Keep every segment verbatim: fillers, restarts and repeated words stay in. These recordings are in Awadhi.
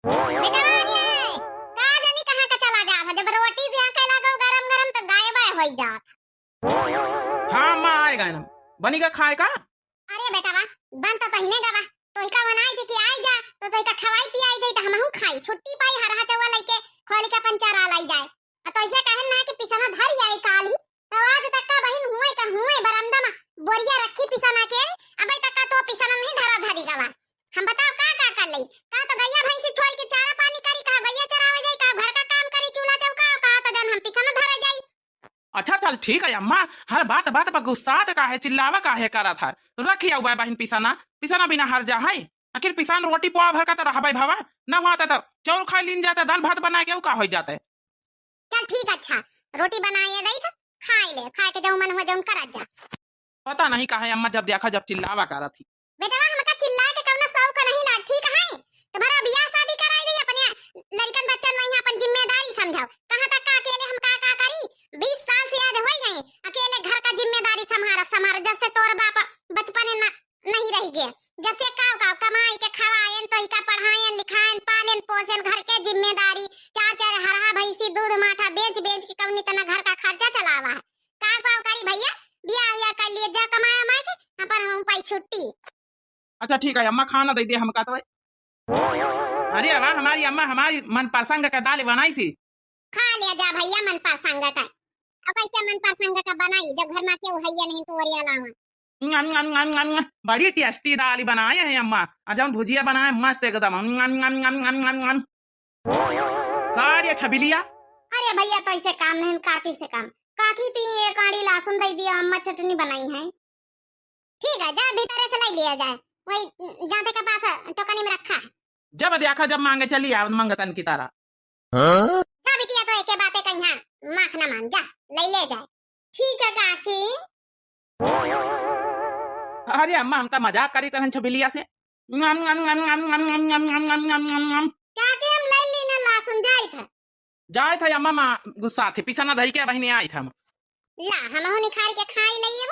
बेटवा रे, का जानी कहाँ का चला जात है, जब रोटी से आके लागो गरम गरम तो गायब होई जात। हाँ माँ, आए गए ना, बनी का खाए का? अरे बेटवा, बन तो तहिने गवा, तोहिका बनाई थी कि आई जा, तो तोहिका खवाई पियाई दे तो हमहू खाई, छुट्टी पाई हरहा चौवा लइके खोल के अपन चरा लाई जाए। आ तो ऐसे कहन ना कि पिसना धर आई काल ही, तो आज तक का बहिन हुए का हुए बरंदा में बोरिया रखी पिसना के, अबे तक का तो पिसना नहीं धरा धरी गवा। हम बताओ का का कर लई, का तो गैया भैंसी छोड़ के चारा पानी करी, का गैया चरावे जाई, का घर का काम करी, चूल्हा चौका, का तो जन हम पिसना धरे जाई। अच्छा चल ठीक है अम्मा, हर बात बात पर गुस्सात काहे, चिल्लावा काहे करत है? रखी आऊ बहिन पिसना, पिसना बिना हर जा है। आखिर पिसान रोटी पोआ भर का तो रहबे भवा, न हुआ तो चौर खा लीन जाता, दाल भात बना के ऊ का हो जाता है। चल ठीक, अच्छा रोटी बनाए दई तो खाए ले, खाए के जौन मन हो जौन करत जा। पता नहीं काहे अम्मा जब देखा जब चिल्लावा करत ही। बेटवा हमका चिल्लाए के कौनो शौक नहीं लाग, ठीक है? तुम्हारा बियाह शादी कराई दे, अपने लड़कन बच्चन में यहाँ अपन जिम्मेदारी समझाओ। कहाँ तक का अकेले हम का का करी? बीस साल से आज हो गए अकेले घर का जिम्मेदारी संभारा संभारा, जब से तोर बाप बचपने न, नहीं रह गए, जब से काव काव कमाई के खवाएन, तोहिका पढ़ाएन लिखाएन, पालेन पोसेन, घर के जिम्मेदारी, चार चार हरहा भैंसी दूध माठा बेच बेच के कौनी तना घर का खर्चा चलावा है। का का करी भैया, बियाह उयाह कर लिए जा, कमाए उमाए के अपन हम पाई छुट्टी। अच्छा ठीक है अम्मा, खाना दे दे हमका तो। अरे वाह, हमारी अम्मा हमारी मनपसंद का दाल बनाई सी। खा ले जा भैया मनपसंद का। अब क्या मनपसंद का बनाई जब घर में केहू है नहीं तो ओरिया लावा। नम, नम, नम, नम, नम। बड़ी tasty दाल बनाए हैं अम्मा, और जौन भुजिया बनाए मस्त एकदम। नम, नम, नम, नम, नम, नम। का रे छबिलिया? अरे भैया, तो ऐसे काम नहीं, काकी से काम। काकी ती एक आड़ी लहसुन दे दिया, अम्मा चटनी बनाई है। ठीक है, जा भीतर से ले लिया जाए, वही जाते के पास टोकनी में रखा है। जब देखा जब मांगे चली आव मंगतन की तरह। हाँ? जा बिटिया, तो एके बाते कहिया, माख ना मान, जा ले ले जाए। ठीक है काकी। अरे अम्मा, हम तो मजाक करी तरहन छबिलिया से। नम, नम, नम, नम। काकी, हम ले ली ना लहसुन, जाई था। जाई था अम्मा, माँ गुस्सा थी, पीछा ना धई के बहिनी आई था हम। ला, हम हो निखार के खाई लई अब।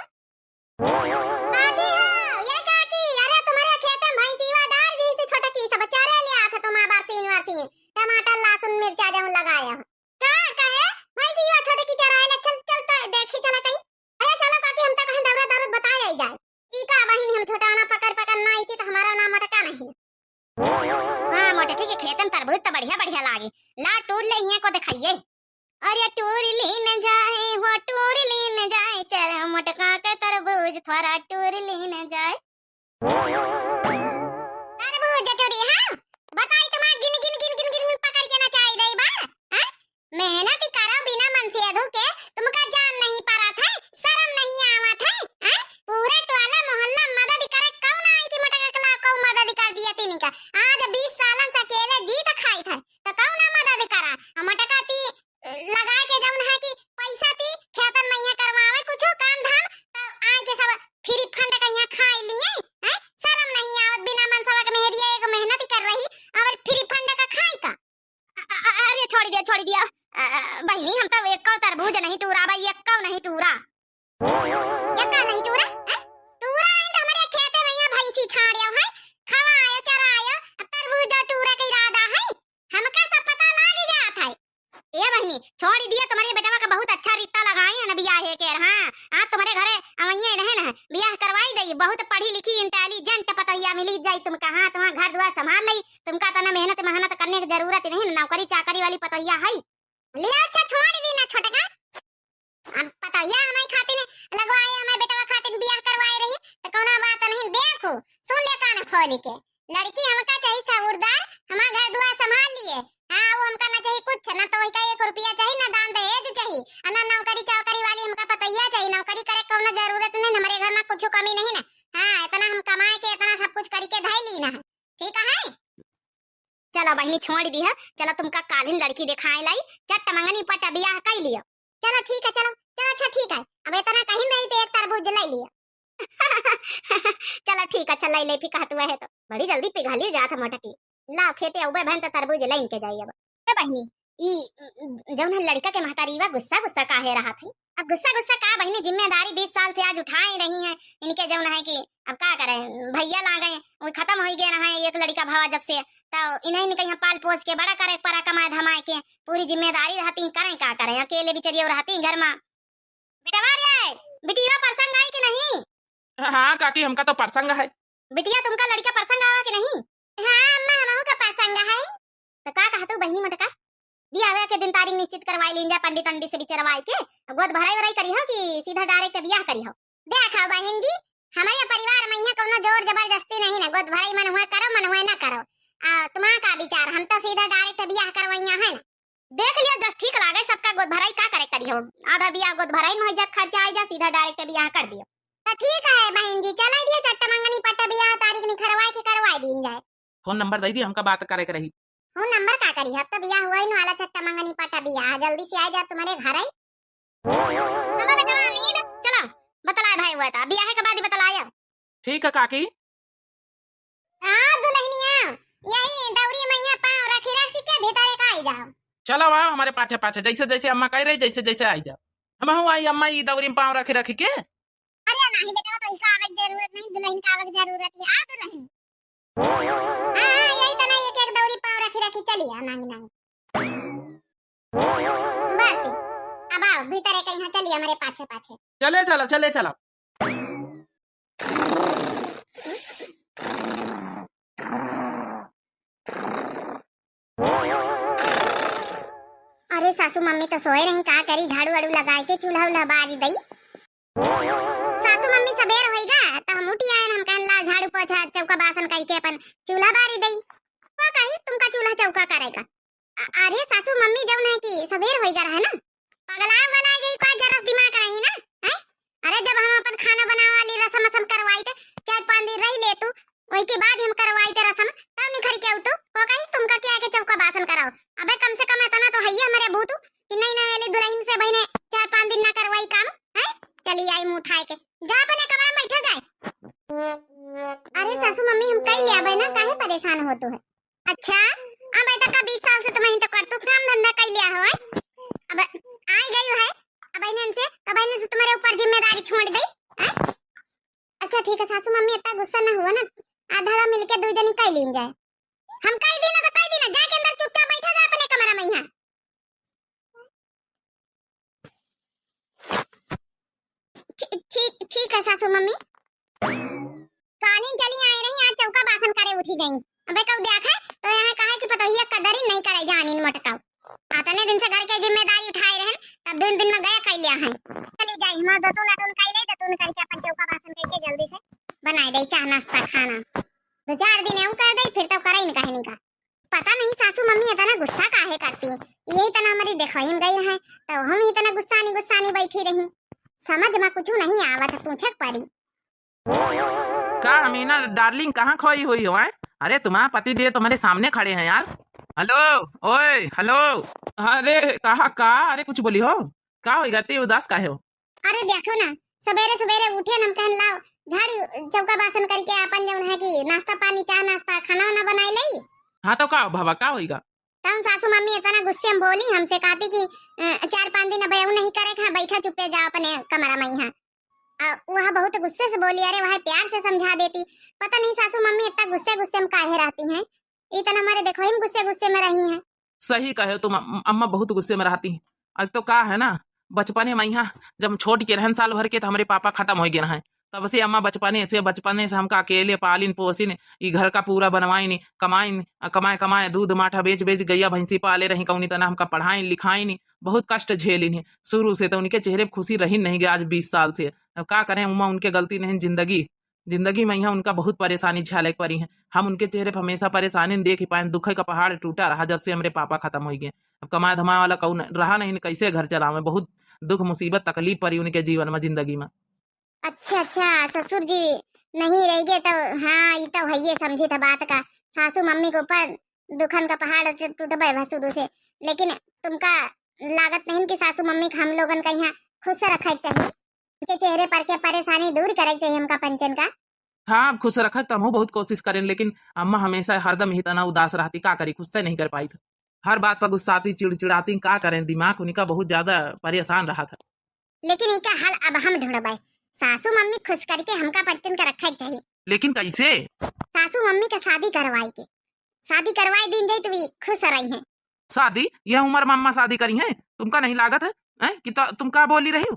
काकी हो, ये काकी, अरे तुम्हारे खेत में भैंसीवा डाल दी थी छोटकी, सब चरे ले आया था तुम्हारा बार तीन बार तीन, टमाटर, लहसुन, मिर्चा जौन लगाया। का कहे? भैंसीवा छोटकी चराए ले, चल, चल तो देखी चला कहीं। अरे चलो काकी, हम तो कहीं दौरा दौरत बताए आई जाए। ई का बहिनी, हम छोटाना पकड़ पकड़ ना आई तो हमारा ना मोटका नहीं। हाँ, मोटकी के खेतन तरबूज तो बढ़िया बढ़िया लागे। ला टूर ले हियाँ को दिखाइए। अरे टूर लीन जाए, हो टूर लीन जाए, चल मोटका के तरबूज थोड़ा टूर लीन जाए। तरबूज टूरी, हाँ? बताई तुम्हार गिन गिन गिन गिन गिन गिन पकड़ के नचाई दई बा, हाँ? मेहनत ही करो बिना मन से अधू के, तुमका जान नहीं परत है, शर्म नहीं आवत है, हैं? पूरा टोला मोहल्ला मदद करे, कौन आई कि मटका के ला, कौन मदद कर दिया तीनी का? आज बीस सालन से अकेले जी तो खाई थे, तो कौन ना मदद करा? आ मटका ती लगा के जौन है कि पैसा ती खेतन में यहाँ करवावे कुछ काम धाम, तो आए के सब free fund का यहाँ खाए लिए, हैं? शर्म नहीं आवत, बिना मन सवा के मेहरिया एक मेहनत ही कर रही, और free fund का खाए का? अ-, अ-, अ-, अरे छोड़ी दिया, छोड़ी दिया। अ, अ, बहिनी, हम तो एक्को तरबूज नहीं टूरा बा, एक्को नहीं टूरा। एक्को नहीं टूरा? हैं? टूरा है तो हमारे खेते में यहाँ भैंसी छाड़ियो है, खवायो, चरायो, अब तरबूज टूरा के इरादा है, हमका सब पता लाग जात है। ए बहिनी, छोड़ी दिया, तुम्हारे बेटवा का बहुत अच्छा रिश्ता लगाई है ना बियाह के, हाँ, आज तुम्हारे घरे अवैये रहे ना, बियाह करवाई दई, बहुत पढ़ी लिखी, intelligent पतोहिया मिली जाई तुमका, हाँ, तुम्हारा घर दुआर संभाल लई, तुमका तना मेहनत मेहनत करने की जरूरत नहीं, नौकरी चाकरी वाली पतोहिया है। लिया, अच्छा, छोड़ दी ना छोटका। अब पतोहिया हमारे खातिर लगवाए, हमारे बेटवा खातिर बियाह करवाए रही, तो कौनो बात नहीं। देखो, सुन ले कान खोल के, लड़की हमका चाहिए साहूरदार, हमारा घर दुआर संभाल लिए। हाँ, वो हमका ना चाहिए कुछ, ना तो वही का एक रुपया चाहिए, ना दान दहेज चाहिए, और ना नौकरी चाकरी वाली हमका पतोहिया चाहिए। नौकरी करे कौनो जरूरत नहीं, हमारे घर में कुछ कमी नहीं ना। हाँ, इतना हम कमाए के, इतना सब कुछ करके धई ली ना है। ठीक है? चलो बहिनी, छोड़ दिया, चलो तुमका कालिन लड़की दिखाए लाई, चट मंगनी पट बियाह कर लियो। चलो ठीक है, चलो, चलो, अच्छा ठीक है, अब इतना कहीं नहीं तो एक तरबूज ले लियो। चलो ठीक है, अच्छा ले ले, फिर कहत हुआ है तो बड़ी जल्दी पिघली जात है मोटकी। लाओ खेते अउबे बहन तो तरबूज ले इनके जाई अब। ए बहिनी, ई जौन है लड़का के महतारीवा गुस्सा गुस्सा काहे रहा थी? अब गुस्सा गुस्सा का बहिनी, जिम्मेदारी बीस साल से आज उठाए रही हैं इनके, जौन है कि अब का करें, भैया लागे, वो खतम होइ गए रहे, एक लड़िका भवा जब से, तो इन्हें इनके यहाँ पाल पोस के बड़ा करे परा, कमाए धमाए के पूरी जिम्मेदारी रहती, करें का करें, अकेले बिचरियो रहती घर में। बेटवा रे, बिटिया पसंद आई कि नहीं? हाँ काकी, हमका तो पसंद है। बिटिया, तुमका लड़िका पसंद आवा कि नहीं? हाँ अम्मा, हमहू का पसंद है। तो का कहतू बहिनी मोटका, बियाह के दिन तारीख निश्चित करवाई लीन जा, पंडित अंडित से बिचरवाई के, गोद भराई वराई करी हो कि सीधा direct बियाह करी हो? देखो बहिन जी, हमारे परिवार में यहाँ कौनो जोर जबरदस्ती नहीं ना, गोद भराई मन हुए करो, मन हुए ना करो। आ, तुम्हारा का विचार? हम तो सीधा direct बियाह करवैया है ना। देख लियो, जस ठीक लागे सबका गोद भराई, का करे करी हो, आधा बियाह गोद भराई में हो जा, खर्चा आ जा, सीधा direct बियाह कर दियो। तो ठीक है बहिन जी, चला दियो चट्टा मंगनी पट्टा बियाह तारीख निखरवाए के करवाए दीन जाए। फोन नंबर दे दी, हमका बात करे के रही। फोन नंबर का करी, अब तो बियाह हुआ ही न वाला, चट्टा मंगनी पट्टा बियाह, जल्दी से आ जा तुम्हारे घर आई। बाबा बेटा अनिल, चलो, बतलाए भाई हुआ था, बियाह के बाद ही बतलाया। ठीक है काकी। आ दुल्हनिया, यही दौरी मैया पाँव रखी रखी के भीतर एक आई जाओ। चलो आओ हमारे पाछे पाछे, जैसे जैसे अम्मा कह रही, जैसे जैसे आई जाओ। हमहू आई अम्मा, ई दौरी में पाँव रखी रखी के। अरे नहीं बेटा, तो इनका आवे के जरूरत नहीं, दुल्हन का आवे के जरूरत है। आ दुल्हन, हाँ, हाँ, यही तना एक एक दौरी पाँव रखी रखी चली आ नांगी नांगी। बस, अब आओ भीतर एक यहाँ चली हमारे पाछे पाछे। चले चलो, चले चलो। अरे सासू मम्मी तो सोए रही, का करी, झाड़ू वाड़ू लगाए के चूल्हा उल्हा बारी दई। सासू मम्मी सबेर होइगा, त हम उठी आएन, हम कहन ला झाड़ू पोछा चौका बासन करके अपन चूल्हा बारी दई। का कहिस तुमका चूल्हा चौका करेगा? अ-, अरे सासू मम्मी जौन है कि सबेर होइगा रहे ना, पगला उगला गई का, जरस दिमाग रही ना, हैं? अरे जब हम अपन खाना बनावे वाली रसम असम करवाई थे, चार पाँच दिन रही ले तू, वही के बाद हम करवाई थे रसम, तब निखर के आऊ तू। का कहिस तुमका क्या के चौका बासन कराओ? अबे कम से कम इतना तो है ही हमारे भूतू कि नहीं ना वाली दुल्हन से बहने चार पाँच दिन ना करवाई काम, हैं? चली आई मुंह उठाए के, जा अपने कमरा में बैठो जाए। अरे सासू मम्मी, हम कई ले आबे ना, काहे परेशान हो तू है? अच्छा, अब तक का बीस साल से तुम ही तो कर तू काम धंधा कई लिया हो, हैं? अब आई गई है, अब इन्हें से, अब इन्हें से तुम्हारे ऊपर जिम्मेदारी छोड़ दे, हैं? अच्छा ठीक है सासू मम्मी, इतना गुस्सा ना हुआ ना, आधा आधा मिलके दो जनी कई लीन जाए। हम कई दिन तो कई दिन, जाके अंदर चुपचाप बैठा जा अपने कमरा में यहाँ। ठी-, ठीक, ठीक है सासू मम्मी। कालीन चली आई रही, आज चौका बासन करे उठी गई। अबे कऊ देखा है, तो यहाँ कहा कि पतोहिया कदरी नहीं करे जानिन मोटकाऊ। अतने दिन से घर के जिम्मेदारी उठाए रहन, तब दिन दिन में गया कई लिया है। चली जाई, हमार दतुन अतुन कई ले, दतुन करके अपन चौका बासन करके जल्दी से बनाए दे चाह नाश्ता खाना। दो चार दिन यूं कर दे, फिर तो करे इनका है इनका। पता नहीं सासू मम्मी इतना गुस्सा काहे करती, यही तना हमारी देखवाई में गई है, तो हम इतना गुस्सानी गुस्सानी बैठी रही। समझ में कुछ नहीं आवत, पूछे के पड़ी। का अमीना डार्लिंग, कहाँ खोई हुई हो, हैं? अरे तुम्हारा पति देव तुम्हारे सामने खड़े हैं यार। हेलो, ओए, हेलो। अरे कहा का? अरे कुछ बोली हो? का होई गती, उदास काहे हो? अरे देखो ना, सबेरे सबेरे उठे न हम कहन लाओ झाड़ू चौका बासन करके अपन जौन है कि नाश्ता पानी, चाह नाश्ता, खाना वाना बनाए लई। हाँ तो का हो बाबा, का होइगा? तब सासू मम्मी इतना गुस्से में बोली हमसे, कहती कि, "अ, चार पाँच दिन अब यूं नहीं करे, कहाँ बैठा चुप्पे जाओ अपने कमरा में यहाँ।" अ, वह बहुत गुस्से से बोली, अरे वह प्यार से समझा देती। पता नहीं सासू मम्मी इतना गुस्से गुस्से में काहे रहती हैं, इतना हमारे देखो ही गुस्से गुस्से में रही हैं। सही कहे तुम अम-, अम्मा बहुत गुस्से में रहती हैं। अब तो का है ना, बचपने में यहाँ जब हम छोट के रहन साल भर के, तो हमारे पापा खत्म हो गए हैं। तब से अम्मा बचपने से, बचपने से हमका अकेले पालिन पोसिन, ई घर का पूरा बनवाइन, कमाइन, आ कमाए कमाए दूध माठा बेच बेच गैया भैंसी पाले रही, कौनी तना हमका पढ़ाइन लिखाइन, बहुत कष्ट झेलिन है शुरू से। तो उनके चेहरे पे खुशी रही नहीं गया आज बीस साल से। अब का करें अम्मा, उनके गलती नहीं, जिंदगी, जिंदगी में यहाँ उनका बहुत परेशानी झेले के पड़ी है। हम उनके चेहरे पे हमेशा परेशानी नहीं देख पाए, दुख का पहाड़ टूटा रहा जब से हमारे पापा खत्म हो गए। अब कमाए धमाए वाला कौन रहा नहीं, कैसे घर चलावे, बहुत दुख मुसीबत तकलीफ पड़ी उनके जीवन में, जिंदगी में। अच्छा अच्छा, ससुर जी नहीं रह गए तो, हाँ, ये तो है, ये समझी था बात का। सासू मम्मी के ऊपर दुखन का पहाड़ टू-, टूटबे बा शुरू से, लेकिन तुमका लागत नहीं कि सासू मम्मी के हम लोगन का यहाँ खुश रखे के चाहिए, उनके चेहरे पर के परेशानी दूर करे के चाहिए हमका पंचन का। हाँ, अब खुश रखे तो हमहू बहुत कोशिश करें, लेकिन अम्मा हमेशा हरदम ही तना उदास रहती, का करी, खुश से नहीं कर पाई था। हर बात पर गुस्साती, चिड़चिड़ाती, का करें, दिमाग उनका बहुत ज्यादा परेशान रहा था। लेकिन इका हल अब हम ढूंढबै। सासू मम्मी खुश करिके हमका बच्चन का रखे के चाही। लेकिन कैसे? सासू मम्मी का शादी करवाई के, शादी करवाई दीन जाई तो वी खुश रही हैं। शादी? यह उम्र में अम्मा शादी करी हैं? तुमका नहीं लागत है, हैं? कि त-, तुम का बोली रही हो?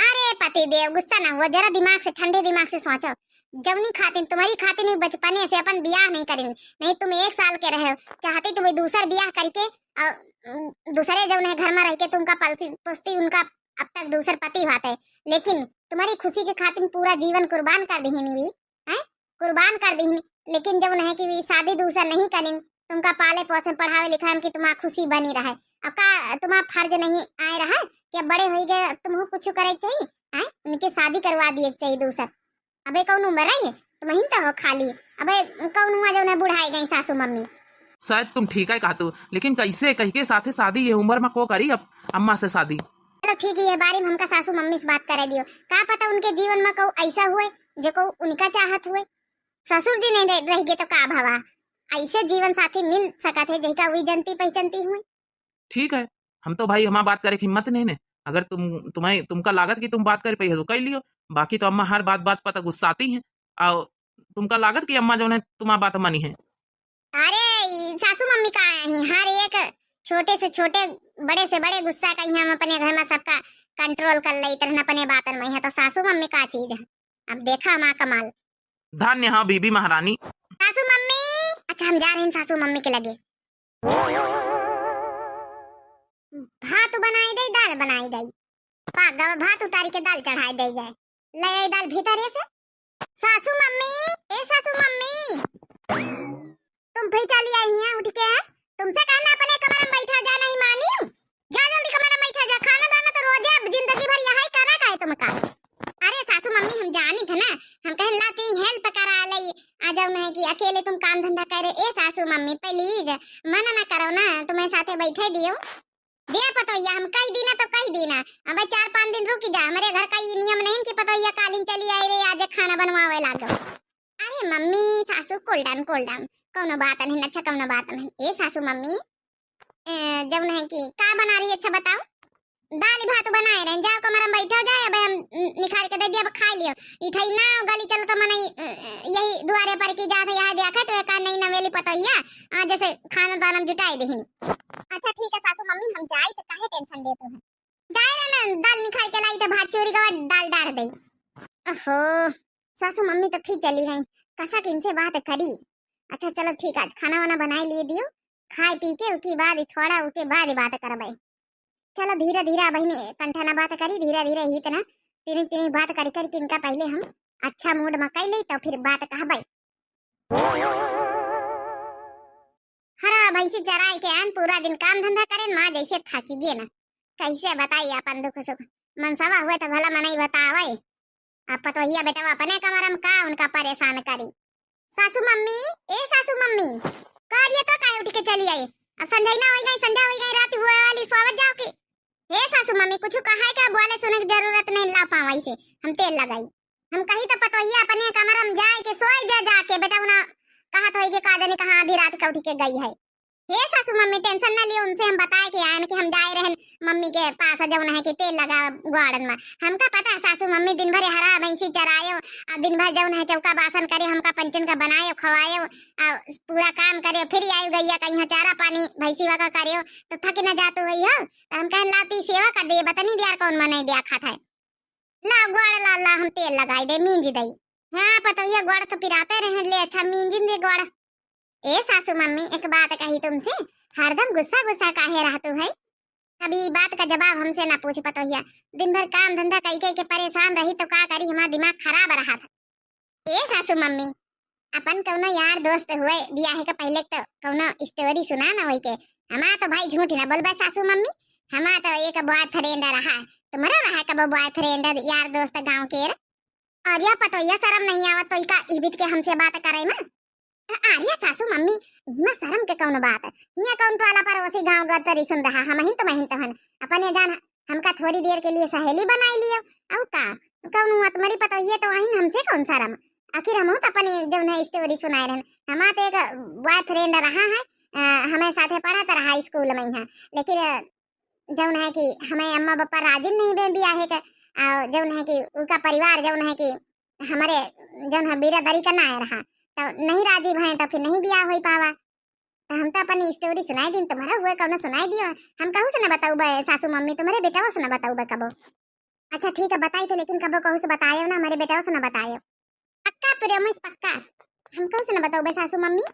अरे पति देव, गुस्सा ना हुआ, जरा दिमाग से, ठंडे दिमाग से सोचो। जौनी खातिन, तुम्हारी खातिन भी बचपने से अपन बियाह नहीं करिन, नहीं तुम एक साल के रहे हो, चाहती तुम दूसर बियाह करके और, उम, दूसरे जौन है घर में रह के तुमका पलती पोसती, उनका अब तक दूसर पति होते, लेकिन तुम्हारी खुशी के खातिन पूरा जीवन कुर्बान कर दिहिन वी, हैं? कुर्बान कर दिहिन। लेकिन जौन है कि वी शादी दूसर नहीं करिन, तुमका पाले पोसे, पढ़ावे लिखावे में कि तुम्हार खुशी बनी रहे। अब का तुम्हार फर्ज नहीं आए रहा कि अब बड़े होई गए, अब तुमहू कुछ करे के चाहिए, हैं? उनके शादी करवा दिए के चाहिए दूसर। अबे कौन उम्र है, तुमहिन तो हो खाली। अबे कौन हुआ जौन है बुढ़ाई गई सासू मम्मी? शायद तुम ठीक है कहतू, लेकिन कैसे कह के साथे शादी ये उम्र में को करी अब अम्मा से शादी? चलो ठीक है, ये बारे में हमका सासू मम्मी से बात करे दियो। का पता उनके जीवन में को ऐसा हुए जो को उनका चाहत हुए। ससुर जी नहीं रह, रह गए तो का भवा, ऐसे जीवन साथी मिल सकत है जहिका वी जनती पहचानती हुए। ठीक है, हम तो भाई हमार बात करे के हिम्मत नहीं ने। अगर तुम, तुम्हें, तुमका लागत कि तुम बात कर पाई हो तो कर लियो, बाकी तो अम्मा हर बात बात पर तो गुस्साती हैं और तुमका लागत कि अम्मा जौन है तुम्हार बात मानी है। अरे ई सासू मम्मी का है, हर एक छोटे से छोटे, बड़े से बड़े गुस्सा का ही हम अपने घर में सबका कंट्रोल कर ले, इतने अपने बातन में है तो सासू मम्मी का चीज है। अब देखा हमार कमाल। धन्य हो बीबी महारानी। सासू मम्मी, अच्छा हम जा रहे हैं सासू मम्मी के लगे। भात बनाई दे, दाल बनाई दे। पाक गवा भात उतारी के दाल चढ़ाई दे जाए। ले आई दाल भीतरे से। सासू मम्मी, ए सासू मम्मी, तुम फिर चली आई हैं उठ के? तुमसे कहना अपने कमरे में बैठा जा, नहीं मानी। जा जल्दी कमरे में बैठा जा, खाना दाना तो रोजे अब जिंदगी भर यहाँ ही करा का है तुमका। अरे सासू मम्मी, हम जानी थे ना, हम कहन लाती हेल्प करा लई, आ जाओ नहीं कि अकेले तुम काम धंधा करे। ए सासू मम्मी प्लीज मना ना करो ना, तुम्हें साथे बैठे दियो। दिया पतोहिया, हम कही दीना तो कही दीना, अब चार पाँच दिन रुकी जा, हमारे घर का ये नियम नहीं कि पतोहिया कालिन चली आई रे, आज खाना बनवावे लागो। अरे मम्मी, सासू, cool down, cool down, कौनो बात नहीं, अच्छा कौनो बात नहीं। ए सासू मम्मी, ए, जौन है कि का बना रही, अच्छा बताओ। दाल भात बनाए रहे, जाओ कमरा में बैठो जाए, अब हम निकाल के दे दिया, अब खा लियो। इठाई ना गली चलो तो मनई, अ, यही दुआरे पर की जात है, यहाँ देखा तो एक नहीं नवेली पतोहिया, आ, जैसे खाना दाना जुटाए देहिनी। अच्छा ठीक है सासू मम्मी, हम जाई तो काहे टेंशन लेते हैं। जाए रहे ना, दाल निकाल के लाई तो भात चोरी का दाल डाल दे। ओहो, सासू मम्मी तो फिर चली गई, कसा के इनसे बात करी। अच्छा चलो ठीक, आज खाना वाना बनाए लिए दियो, खाए पी के उके बाद ही थोड़ा उके बाद ही बात करबे। चलो धीरे धीरे बहिनी कंठा ना बात करी, धीरे धीरे ही तना तिनी तिनी बात करी करी किनका पहले हम अच्छा मूड में कई ले तो फिर बात कहबे। हरा भैंसी चराई के आन पूरा दिन काम धंधा करेन, माँ जैसे थकी गे ना, कैसे बताई अपन दुख सुख। मनसवा हुए तो भला मनई बतावे। अब पतोहिया बेटवा अपने कमरा में का उनका परेशान करी। सासू मम्मी, ए सासू मम्मी, का रे तो काहे उठ के चली आई? अब संझाई ना होई गई, संझा होई गई, रात हुए वाली, सोवत जाओ के। ए सासू मम्मी, कुछ कहा है क्या? बोले सुने की जरूरत नहीं, ला पावा इसे, हम तेल लगाई। हम कही तो पतोहिया अपने कमरा में जाए के सोई जा जाके, बेटा उना कहा तो के का जाने कहाँ आधी रात का उठ के गई है। हे सासू मम्मी, टेंशन ना लियो, उनसे हम बताए के आयन कि हम जाए रहन मम्मी के पास, जौन है कि तेल लगा ग्वाड़न में। हमका पता है सासू मम्मी दिन भर हरा भैंसी चरायो, आ दिन भर जौन है चौका बासन करे, हमका पंचन का बनायो खवायो, आ पूरा काम करे, फिर आयो गैया का यहाँ चारा पानी भैंसी वगैरह करियो, तो थक न जातो हुई हो। तो हम कहन लाती सेवा कर दे, बतनी दियार कौन मने दिया खात है। ला ग्वाड़ ला, ला हम तेल लगाई दे, मींज दई। हाँ पतोहिया, ग्वाड़ तो पिराते रहे, ले अच्छा मींजिन दे ग्वाड़। ए सासू मम्मी, एक बात कही तुमसे, हरदम गुस्सा गुस्सा काहे रहतू है? अब ई बात का जवाब हमसे ना पूछ पतोहिया, दिन भर काम धंधा कई कई के परेशान रही तो का करी, हमार दिमाग खराब रहा था। ए सासू मम्मी, अपन कौनो यार दोस्त हुए बियाहे के पहले तो कौनो story सुना ना होई के। हमार तो भाई झूठ ना बोलबे सासू मम्मी, हमार तो एक boyfriend रहा, तुम्हारा रहा कबो boyfriend यार दोस्त गाँव के? अरे पतोहिया, शर्म नहीं आवत तो इका इबित के हमसे बात करे में? अरे सासू मम्मी, इमा शर्म के कौन बात है? हिया कौन टोला पड़ोसी गाँव गतरी सुन रहा, हम हिन तो बहिन तो हन। अपने जान हमका थोड़ी देर के लिए सहेली बनाई लियो। अउ का? कौन हुआ तुम्हारी पतोहिया तो आहिन, हमसे कौन शर्म? आखिर हम तो अपने जौन है story सुनाए रहन। हमार तो एक boyfriend रहा है, अ, हमें साथे पढ़त रहा school में यहाँ, लेकिन, अ, जौन है कि हमें अम्मा पापा राजी नहीं बे बियाहे के, और जौन है कि उनका परिवार जौन है कि हमरे जौन है बिरादरी का ना रहा, तो नहीं राजी भए तो फिर नहीं बियाह होई पावा। तो हम तो अपनी story सुनाई दिन, तुम्हारा हुए कौनो सुनाई दियो। हम कहू से ना बताऊबे सासू मम्मी, तुम्हारे बेटवा से ना बताऊबे कबो। अच्छा ठीक है, बताई थे, लेकिन कबो कहू से बतायो ना, हमारे बेटवा से ना बतायो। पक्का प्रेमेश, पक्का। हम कहू से ना बताऊबे सासू मम्मी।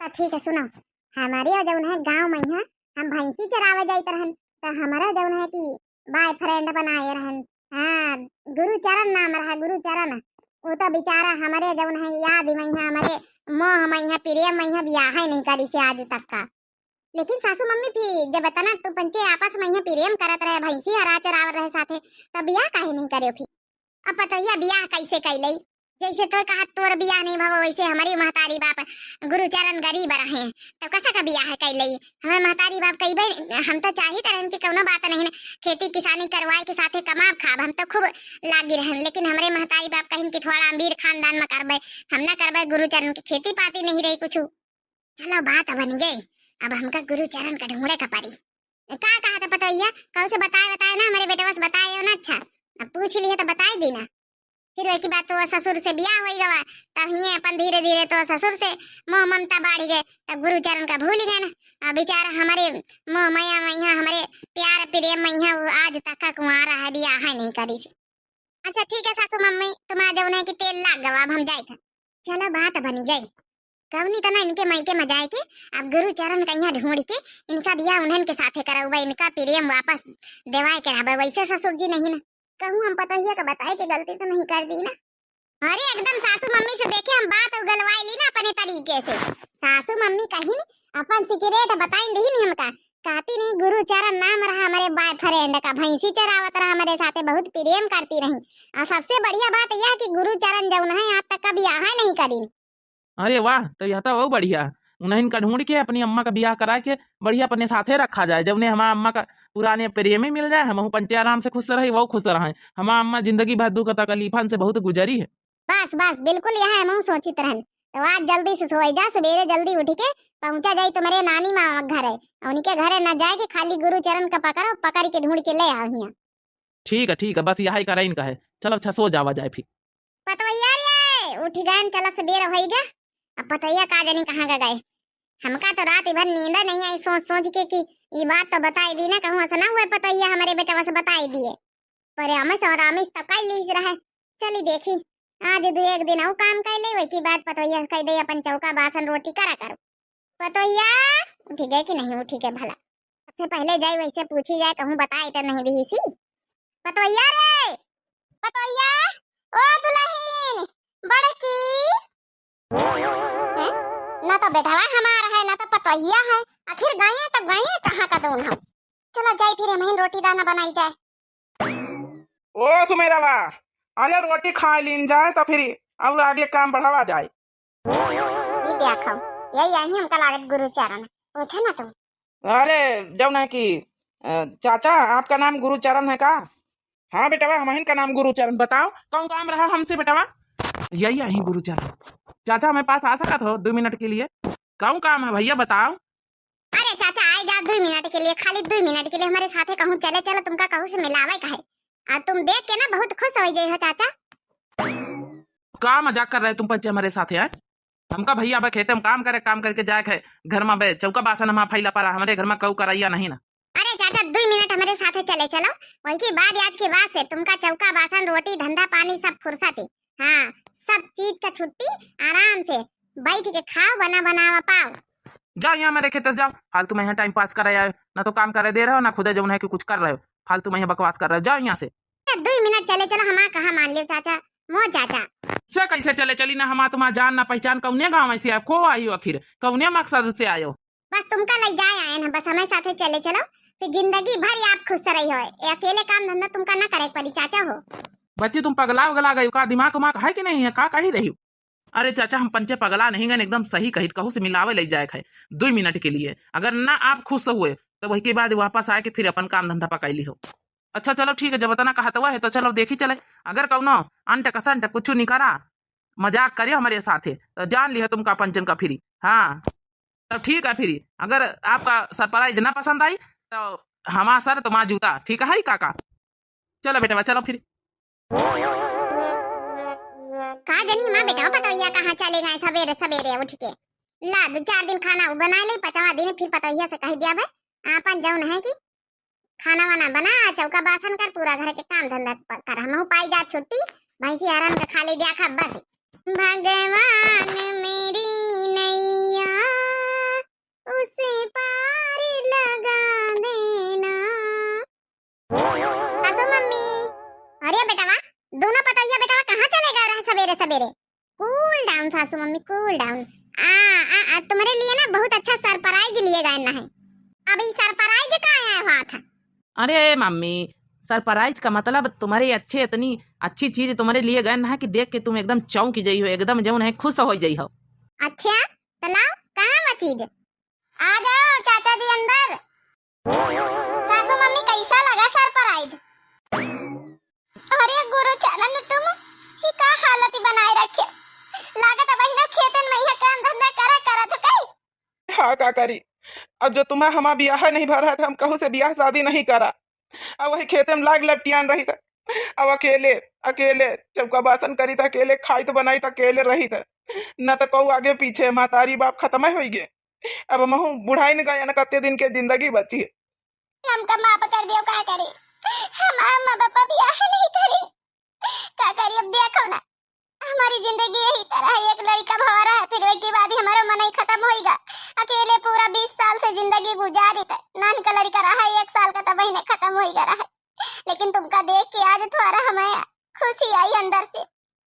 तो ठीक है, सुनो, हमारे यहाँ जौन है गाँव में है, हम भैंसी चरावे जाइत रहन, तो हमारा जौन है कि boyfriend बनाए रहन। हाँ, गुरुचरण नाम रहा, गुरुचरण। वो तो बेचारा हमारे जौन है याद में है, हमारे मोह में है, प्रेम में है, बियाह ही नहीं करी से आज तक का। लेकिन सासू मम्मी फिर जब इतना तू पंचे आपस में है प्रेम करत रहे, भैंसी हरा चरावत रहे साथे, तब बियाह काहे नहीं करे फिर? अब पतोहिया बियाह कैसे कैलई? जैसे तो कहा तोर बियाह नहीं भवा, वैसे हमारी महतारी बाप गुरुचरण गरीब रहे, तब कसा का बियाह कैलई? हमारे महतारी बाप कई भाई, हम तो चाहित रहन कि कौनो बात नहीं न, खेती किसानी करवाए के साथे कमाब खाब, हम तो खूब लागी रहन, लेकिन हमारे महतारी बाप कहिन कि थोड़ा अमीर खानदान में करबे, हम ना करबे, गुरुचरण के खेती पाती नहीं रही कुछ। चलो बात बनी गई, अब हमका गुरुचरण का ढूंढे का पड़ी। का कहा था पतोहिया, कहू से बताए, बताए ना, हमारे बेटवा से बताए हो ना, अच्छा, अब पूछ लिए तो बताए दी ना। फिर वही बात तो ससुर से बियाह होई गवा, तब ही अपन धीरे धीरे तो ससुर से मोह ममता बढ़ गए, तब गुरुचरण का भूल गए ना। अब बेचारा हमारे मोह मया मैया, हमारे प्यार प्रेम मैया, वो आज तक का कुंवारा है, बियाह है नहीं करी से। अच्छा ठीक है सासू मम्मी, तुम्हारा जौन है कि तेल लाग गवा, अब हम जाए थे। चलो बात बनी गई, कौनी तो ना इनके मायके में जाए के, अब गुरुचरण का यहाँ ढूंढ के इनका बियाह उन्हन के साथे करौबे, इनका प्रेम वापस देवाए के रहबे। वैसे ससुर जी नहीं ना, कहूँ हम पतोहिया का बताए के गलती तो नहीं कर दी ना? अरे एकदम सासू मम्मी से देखे हम बात उगलवाई ली ना अपने तरीके से। सासू मम्मी कहिन अपन secret बताइन दीन हमका, कहती नहीं गुरुचरण नाम रहा हमारे boyfriend का, भैंसी चरावत रहा हमारे साथे, बहुत प्रेम करती रही। और सबसे बढ़िया बात यह कि गुरुचरण जौन है आज तक का बियाह नहीं करीन। अरे वाह, तो यह तो बहुत बढ़िया। उन्हन का ढूंढ के अपनी अम्मा का बियाह करा के बढ़िया अपने साथे रखा जाए, जौने हमार अम्मा का पुराने प्रेमी मिल जाए, हमहू पंचे आराम से खुश रही, वो खुश रहे। हमार अम्मा जिंदगी भर दुख तकलीफन से बहुत गुजरी है। बस बस, बिल्कुल यह हमहू सोचित रहन। तो आज जल्दी से सोई जा, सवेरे जल्दी उठ के पहुंचा जाई तुम्हारे नानी माँ घरे। उनके घरे न जाए के, खाली गुरुचरण का पकड़ो, पकड़ के ढूंढ के ले आओ हियाँ। ठीक है, ठीक है, बस यही करा इनका है। चलो अच्छा, सो जावा जाए फिर। पतोहिया रे, उठ गए, चलो सबेर होई गा। अब पतोहिया का जानी कहाँ का गए। हमका तो रात भर नींद नहीं आई, सोच सोच के कि ई बात तो बताई दी ना, कहूँ ऐसा ना हुआ पतोहिया हमारे बेटवा से बताई दिए। पर अमिस और अमिस तो कई लीस रहे। चली देखी, आज दो एक दिन और काम कर ले, वही बाद पतोहिया कह दे अपन चौका बासन रोटी करा करो। पतोहिया उठी गए कि नहीं उठी गए भला? सबसे पहले जाई वैसे पूछी जाए, कहूँ बताई तो नहीं दी सी। पतोहिया रे, पतोहिया, ओ दुल्हन, बड़की। हैं? ना तो बेटवा हमार है, ना तो पतोहिया है, आखिर गए तो गए कहाँ का दोन हम? चलो जाई फिर हमहिन रोटी दाना बनाई जाए। ओ सुमेरवा, अरे रोटी खा लीन जाए तो फिर और आगे काम बढ़ावा जाए। ये देखो, यही यही हमका लागत गुरुचरण, पूछे ना तुम। अरे जौन है कि अ, चाचा, आपका नाम गुरुचरण है का? हाँ बेटवा, हमहिन का नाम गुरुचरण। बताओ कौन काम रहा हमसे बेटवा? यही यही गुरुचरण। चाचा हमारे पास आ सकत हो दो मिनट के लिए? कौन काम है भैया बताओ? अरे चाचा, आए जाओ दो मिनट के लिए, खाली दो मिनट के लिए हमारे साथे कहूँ चले चलो, तुमका कहूँ से मिलावे का है। आ तुम देख के ना बहुत खुश हो जाए हो चाचा। का मजाक कर रहे तुम पंचे हमारे साथे, हैं? हमका भैया अब खेते में काम करे, काम करके जाए के है, घर में बे चौका बासन हमार फैला पड़ा, हमारे घर में कऊ करैया नहीं ना। अरे चाचा, दो मिनट हमारे साथे चले चलो, वही के बाद आज के बाद से तुमका चौका बासन, रोटी, धंधा पानी सब फुर्सत है। हाँ, सब चीज का छुट्टी, आराम से बैठ के खाओ, बना बनावा पाओ। जाओ यहाँ मेरे खेत से जाओ, फालतू में यहाँ टाइम पास करे आए, ना तो काम करे दे रहे हो, ना खुदे जौन है कि कुछ कर रहे हो, फालतू में यहाँ बकवास कर रहे हो, जाओ यहाँ से। दो मिनट चले चलो, हमार कहा मान लियो चाचा, मो चाचा। से कैसे चले चली ना, हमार तुम्हार जान ना पहचान, कौने गाँव से आयो, को आयो आखिर, कौने मकसद से आयो? बस तुमका ले जाए आए ना, बस हमारे साथे चले चलो, फिर जिंदगी भर आप खुश रही हो। ये अकेले काम धंधा तुमका ना करे पड़ी चाचा हो। बच्ची तुम पगला उगला गई का, दिमाग उमाग है कि नहीं है, का कही रही हो? अरे चाचा, हम पंचे पगला नहीं गए, एकदम सही कहित, कहूँ से मिलावे ले जाए है दो मिनट के लिए। अगर ना आप खुश हुए तो वही के बाद वापस आए के फिर अपन काम धंधा पकैली हो। अच्छा चलो ठीक है, जब इतना कहतवा है तो चलो देखी चले। अगर कौनो अंट कसंट कुछ निकरा, मजाक करे हमारे साथे तो जान लिया तुमका पंचन का फ्री। हाँ तब ठीक है, फ्री। अगर आपका सरप्राइज ना पसंद आई तो हमार सर तुम्हार जूता, ठीक है काका? चलो बेटवा चलो फिर। का जनी हमार बेटवा पतोहिया कहाँ चले गए सबेरे सबेरे उठ के। ला, दो चार दिन खाना उ बनाए ले, पचवा दिन फिर पतोहिया से कह दिया भाई, आपन जौन है कि खाना वाना बना, चौका बासन कर, पूरा घर के काम धंधा प-, कर, हमहू पाई जा छुट्टी, भैंसी हरन के खा ले दिया खा बस। भगवान मेरी नैया उसे पार लगा देना। सासू मम्मी, अरे बेटवा, दोनों पतोहिया बेटवा कहाँ चले गए रहे सबेरे सबेरे? Cool down सासू मम्मी, cool down। आ, आ, आ, तुम्हारे लिए ना बहुत अच्छा surprise लिए गए ना है। अब ई surprise का आया हुआ था? अरे मम्मी, surprise का मतलब तुम्हारे अच्छे, इतनी अच्छी चीज तुम्हारे लिए गए ना है कि देख के तुम एकदम चौंक जाई हो, एकदम जौन है खुश हो जाई हो। अच्छा, तो लाओ, कहाँ बा चीज? आ जाओ चाचा जी अंदर। सासू मम्मी, कैसा लगा surprise? अरे गुरु चरण, तुम ही का हालत बनाए रखे। लागत है बहिना खेतन में यह काम धंधा करा करा तो कई। हाँ, का करी, अब जो तुम्हारा हमार बियाह नहीं भरा है तो हम कहूँ से बियाह शादी नहीं करा। अब वही खेते में लाग लपटियान रही था। अब अकेले, अकेले चौका बासन करी था, अकेले खाई तो बनाई था, अकेले रही था। न तो कहूँ आगे पीछे महतारी बाप खत्म होई गए। अब महू बुढ़ाई न गए न कत्ते दिन के जिंदगी बची है। हमका माफ कर दियो, का करी, हम माँ बापा बियाह नहीं करी, का करी, अब देखो ना, हमारी जिंदगी यही तरह है, एक लड़का भवा रहा है, फिर वही के बाद ही हमारा मनई खत्म होइगा। अकेले पूरा बीस साल से जिंदगी गुजारी था, नान का लड़का रहा है, एक साल का तब ही खत्म होइगा रहा है, लेकिन तुमका देख के आज थोड़ा हमें खुशी आई अंदर से।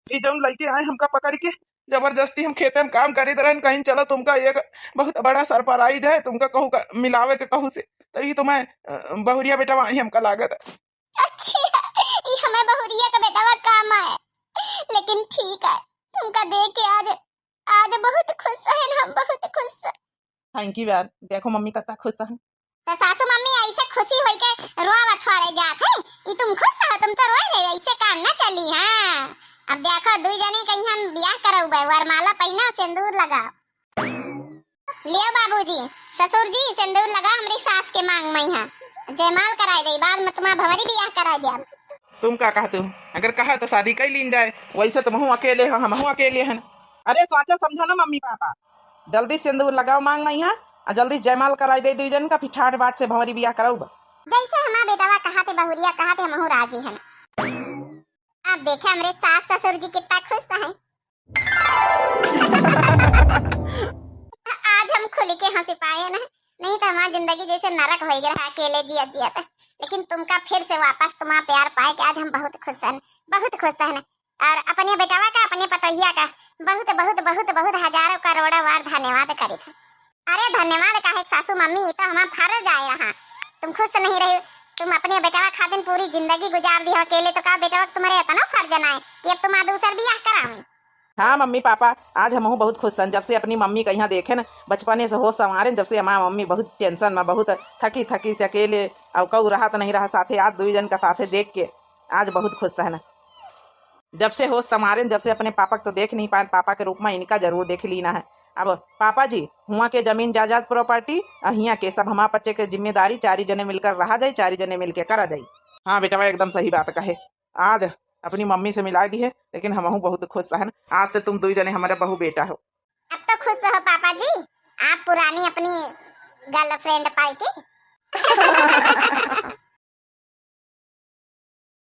ई जौन लइके आए हमका पकड़ के, जबरदस्ती हम खेते में काम करीत रहन, कहीं चलो तुमका एक बहुत बड़ा surprise है, तुमका कहूँ का मिलावे के कहूँ से, तो ई तुम्हें, अ, बहुरिया बेटवा आई हमका लागत है। अच्छा, ई हमें बहुरिया का बेटवा काम आए, लेकिन ठीक है, तुमका देख के आज, आज बहुत खुश है हम, बहुत खुश। Thank you यार, देखो मम्मी कितना खुश है। तो सासू मम्मी ऐसे खुशी होई के रोवा थोड़े जात है, ई तुम खुश हो, तुम तो रोए रहे, ऐसे काम ना चली। हाँ, अब देखो दुई जनी कहीं हम बियाह करौबे, वरमाला पहिना, सिंदूर लगाओ। लियो बाबूजी, ससुर जी, सिंदूर लगा हमरी सास के मांग में, हाँ जयमाल कराए दे, बाद में तुम्हारा भंवरी बियाह कराए दे। तुम का कहते हो, अगर कहा तो शादी कर लीन जाए, वैसे तो महू अकेले हो, हमहू अकेले हैं। अरे साचा समझो ना मम्मी पापा, जल्दी सिंदूर लगाओ मांग में यहाँ, आ जल्दी जयमाल कराई दे दुई जन का, फिर ठाट बाट से भंवरी बियाह कराउब। जैसे हमार बेटवा कहा थे, बहुरिया कहा थे, हमहू राजी हन। अब देखे हमरे सास ससुर जी कितना खुश हैं। आज हम खुल के हंसी पाए ना, नहीं तो हमार जिंदगी जैसे नरक हो गया रहा, अकेले जियत जियत। लेकिन तुमका फिर से वापस तुम्हारा प्यार पाए के आज हम बहुत खुश हैं, बहुत खुश हैं। और अपने बेटवा का, अपने पतोहिया का बहुत, बहुत, बहुत, बहुत हजारों करोड़ों बार धन्यवाद करित है। अरे धन्यवाद काहे सासू मम्मी, ई तो हमार फर्ज आए रहा। तुम खुश नहीं रही, तुम अपने बेटवा खातिर पूरी जिंदगी गुजार दी हो अकेले, तो का बेटवा का तुम्हारे इतना फर्ज ना है कि अब तुम दूसर बियाह करावी? हाँ मम्मी पापा, आज हमहू बहुत खुश हन, जब से अपनी मम्मी का यहाँ देखे न, बचपने से होश संवारे न, जब से हमार मम्मी बहुत tension में, बहुत थकी थकी से अकेले, और कऊ रहत नहीं रहा साथे, आज दुई जन का साथे देख के आज बहुत खुश है ना। जब से होश संवारेन, जब से अपने पापा के तो देख नहीं पाए, पापा के रूप में इनका जरूर देख लीना है। अब पापा जी, हुआ के जमीन जायदाद property और हिया के सब हमार बच्चे के जिम्मेदारी, चारी जने मिलकर रहा जाए, चारी जने मिलके करा जाए। हाँ बेटवा, एकदम सही बात कहे। आज अपनी मम्मी से मिला दी है, लेकिन हमहू बहुत खुश हन। आज से तुम दुई जने हमारे बहू बेटा हो। अब तो खुश हो पापा जी, आप पुरानी अपनी girlfriend पाई के।